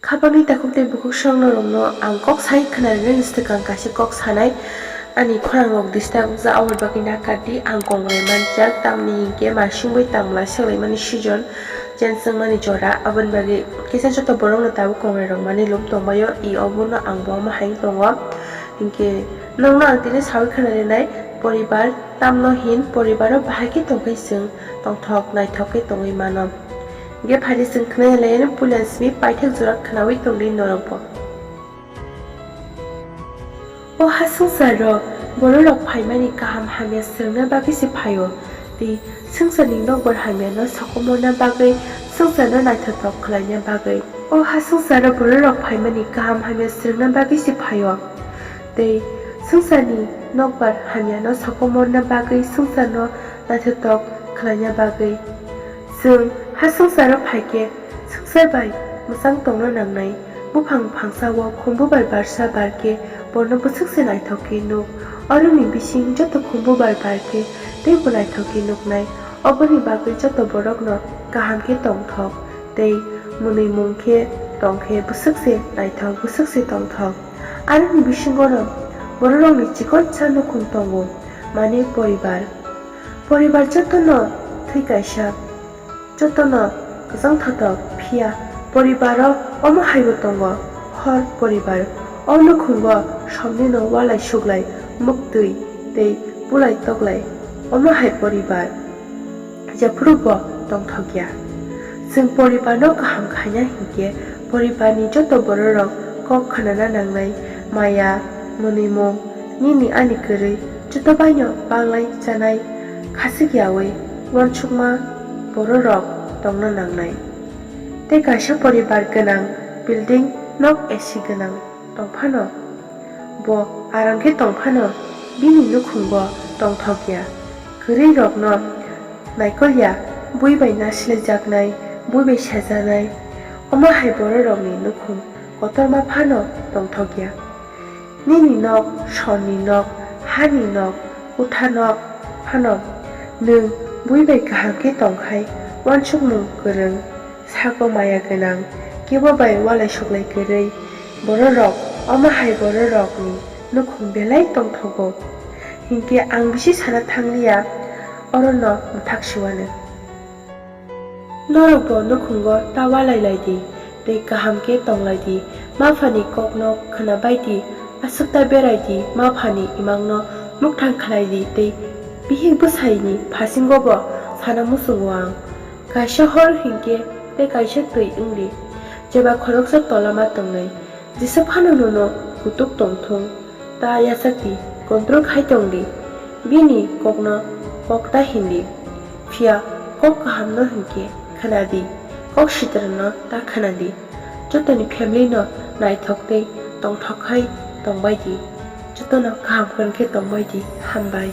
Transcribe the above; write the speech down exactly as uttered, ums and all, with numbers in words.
Khapangni takhuk tei bukhuk songno rokno ang kok sai khwnarwi swkang kaisa kok sanai. Ani khorang rok disturb wngkha, aboni bagwi nakardi ang kongrai manjak, tamni hinkhe masingbai tangmla seklaimani season, chenswngmani jora, aboni bagwi kisa joto borokno tabuk kongrai rok mani lum tongbaio, i obono ang bo omo hai tongo. Hinkhe nokno ang tini sawi khwnarinai, poribar tamno hin, poribaro bahai khe tongkhe chwng tongthok naithok khe tongwi mano. Hinkhe phaidi chwng khwnai laiyano puila simi paithak jora khwnawi tongdi norokbo. O ha swngcharo bororok phaimani kaham hamya swrwngna bagwi se phaio, tei swngcharni nokbar hamyano sokomorna bagwi, swngcharno naithotok khlaina bagwi. O ha swngcharo bororok phaimani kaham hamya swrwngna bagwi se phaio, tei swngcharni nokbar hamyano sokomorna bagwi, swngcharno naithotok khlaina bagwi. Chwng ha swngcharo phaikhe swngchar bai mwchang tongna nangnai. Buphang phangsao khumbu bai barsa barkhe bono bwswk se naithok khe nuk. Oroni bising joto khumbu bai barkhe teibo naithok khe nuknai. Oboni bagwi joto borokno kaham khe tongthok tei mwnwi mung khe tongkhe bwswk se naithok, bwswk se tongthok. Aroni bisingono bororokni chikonsa nukhung tongo, mane poribar. Poribar jotono thwi kaisa, jotono kwchang thotok, phiya poribaro omo haibo tongo, hor poribar. O nukhungo somnino walai suglai, muktwi tei bulai toklai, omo hai poribar. Jephuru bo tongthokya. Chwng poribarno kaham khaina hinkhe poribarni joto bororok kok khnana nangnai, maya, mwnwimung, nini ani kwrwi joto baino banglai chanai khachikyawi uansukma bororok tongna nangnai. Tei kaisa poribar gwnang, building, nok A C gwnang tongphano, bo aram khe tongphano, bini nukhungo tongthokya. Kwrwirokno naikolya, bui bai nasilaijaknai, bui bai sejanai, omo hai bororokni nukhung kotorma phano tongthokya. Nini nok, sorni nok, hani nok, kutha nok phano nwng bui bai kaham khe tongkhai, uansukmung kwrwng, sago maya gwnang, kebo bai walai suglai kwrwi bororok, omo hai bororokni nukhung belai tongthogo. Hinkhe ang bisi sana thangliya, orono mwthak siwano. Norokbo nukhungo ta walai lai di, tei kaham khe tong lai di. Ma phani kokno khwna bai di, aswk ta berai di, ma phani imangno mukthang khlai di, tei bihik bwsaini phasingobo sana muchungo ang. Kaisa hor hinkhe tei kaisa twi wng di, jeba khoroksa tola ma tongnai. Jesa phano nono kutuk tongthung, ta yachak di, control khai tong di. Bini kokno kok ta hin di, phiya kok kahamno hinkhe khwna di, kok sitrano ta khwna di. Jotoni family no naithok tei tongthok khai tongbai di. Jotono kaham kwrwng khe tongbai di. Hambai.